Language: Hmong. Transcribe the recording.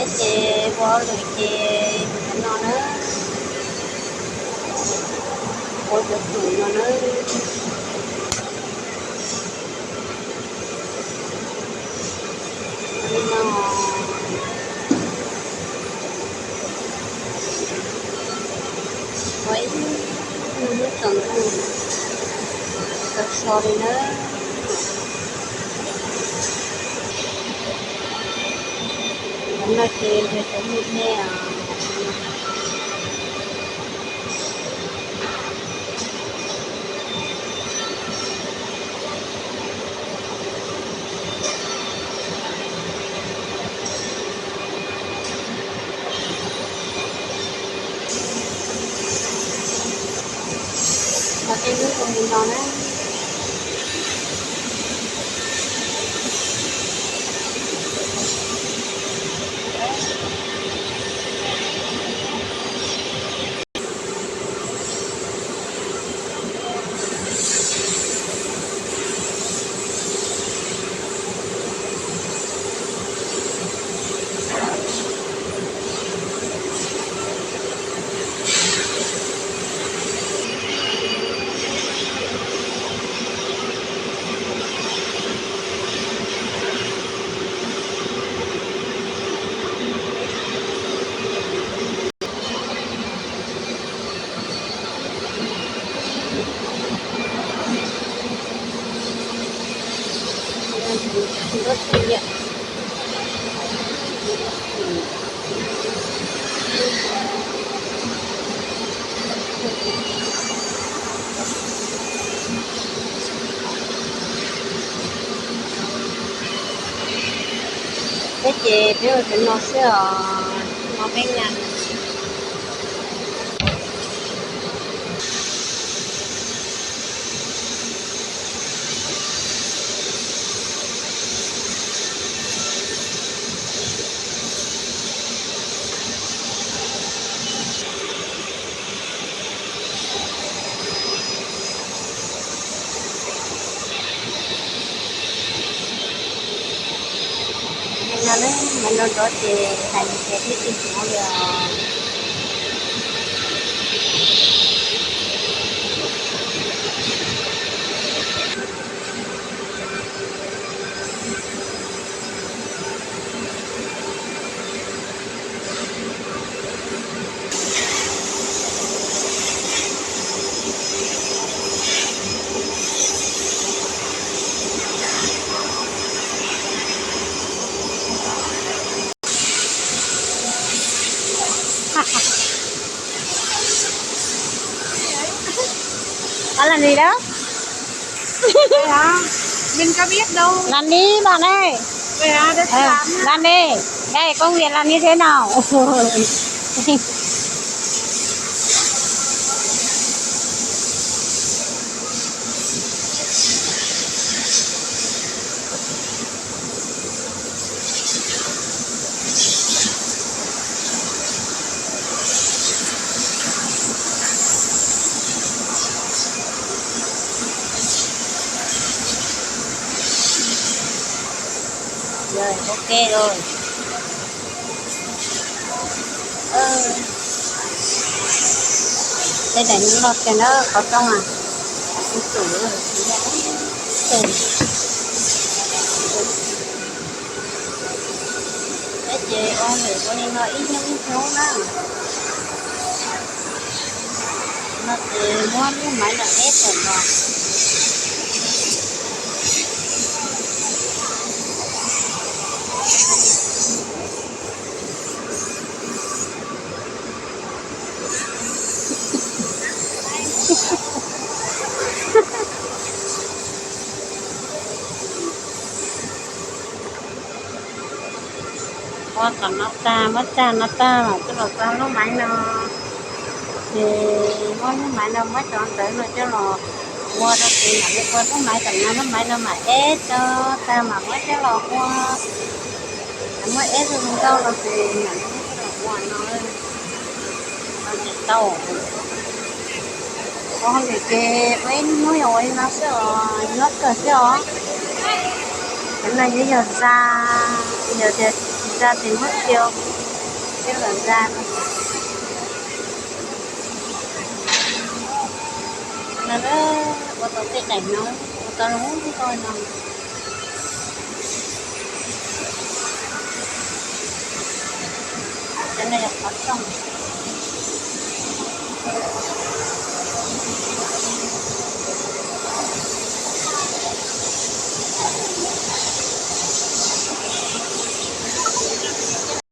Ces ua lwm ces ua no na, ua cov tum no na. Li no, ua ib lub txoos ntxwg tau so li na. Cov no ces yog cov me me os. Ua tej lub zoo li no na. Peb ces peb ua cov no xwb os, no peb nqa. Li no na, mas no rov ces hais li ces twb tsis hnov li os. Có làm gì đó? Mình có biết đâu. Làm đi bạn ơi. Vậy hả? Để tôi làm nha. Làm đi. Đây, công việc làm như thế nào? Rồi, ok rồi. Tej daim no los tiag na qhov rooj a. Peb ces ua lwm ua li no ib hnub ib hnub na. No ces muab lub maiv no eb tawm los. Ua tom no tag, muab tag no tag los coj los ua lub maiv no. Ces muab lub maiv no muab cov ntawv no coj los ua rau ces mam li ua lub maiv tom no, lub maiv no mam eb tso tag mam muab coj los ua. Mam muab eb zoo nkauj los ces mam li muab coj los ua no. Tau. Ua hauj lwm ces ua ib hnub yog ua li no xwb os, nyuaj kawg thiab os. Cov no yuav yog za, yog tias tsis za ces muab cia. Peb los da no, ua tau tej daim no, ua tau zoo nkauj no. Cov no yog qhov rooj.